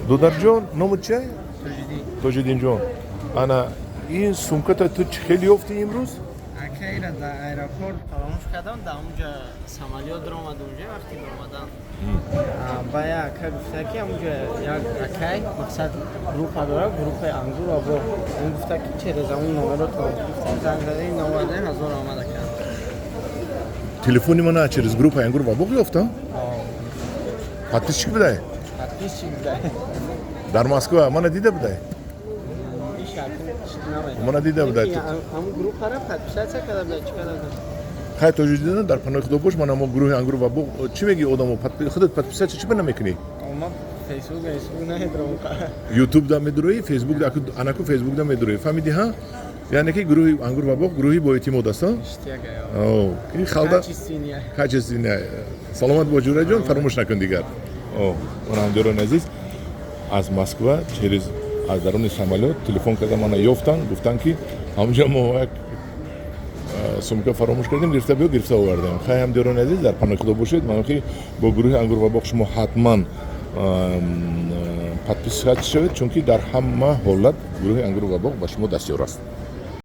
Додарҷон, номут чия? Тоҷиддинҷон, ана ин сумката ту чӣ хел ёфтӣ имрӯз? Акайра дар аэропорт фаромӯш кардам, дар онҷа самолёт омад, онҷа вақти омадан ба як ака гуфта, ки ҳамунҷа як акай, мақсад, группа дорад, группаи «Ангур ва боғ». Он гуфта, ки через ҳамун номеро то гуфтем, занг задем, наомадем, ҳазор омад, ака. Телефони мана через группаи «Ангур ва боғ» ёфтам. Подписчик будай? Подписчик будай. Дар Москва мана дида будай? Мана дида будай? Ҳамун группара подписаться карда будай, чӣ карда будай. Хай, Тоҷиддин, дар паноҳи Худо бош. Мана мо гурӯҳи «Ангур ва боғ». Чӣ мегӯи одамо? Худат подписаться чӣ ба намекунӣ? Ма Фейсбук намедорам. Ютуб да медуроӣ, Фейсбук, анаку Фейсбук да медуроӣ, фаҳмидӣ? Ҳа, яъне ки гурӯҳи «Ангур ва боғ» гурӯҳи боэътимод аст. Ин халда качественный. Саломат бош, ҷураҷон, фаромӯш накун дигар. Ҳамдиёрони азиз, аз Москва через аз даруни самолёт телефон карда мана ёфтанд, гуфтанд, ки ҳамунҷа мо як сумка фаромӯш кардем, гирифта биё, гирифта овардем. Хай, ҳамдиёрони азиз, дар паноҳи Худо бошед. Ман ки бо гурӯҳи «Ангур ва боғ» шумо ҳатман подписаться шавед, чунки дар ҳама ҳолат гурӯҳи «Ангур ва боғ» ба шумо дастёр аст.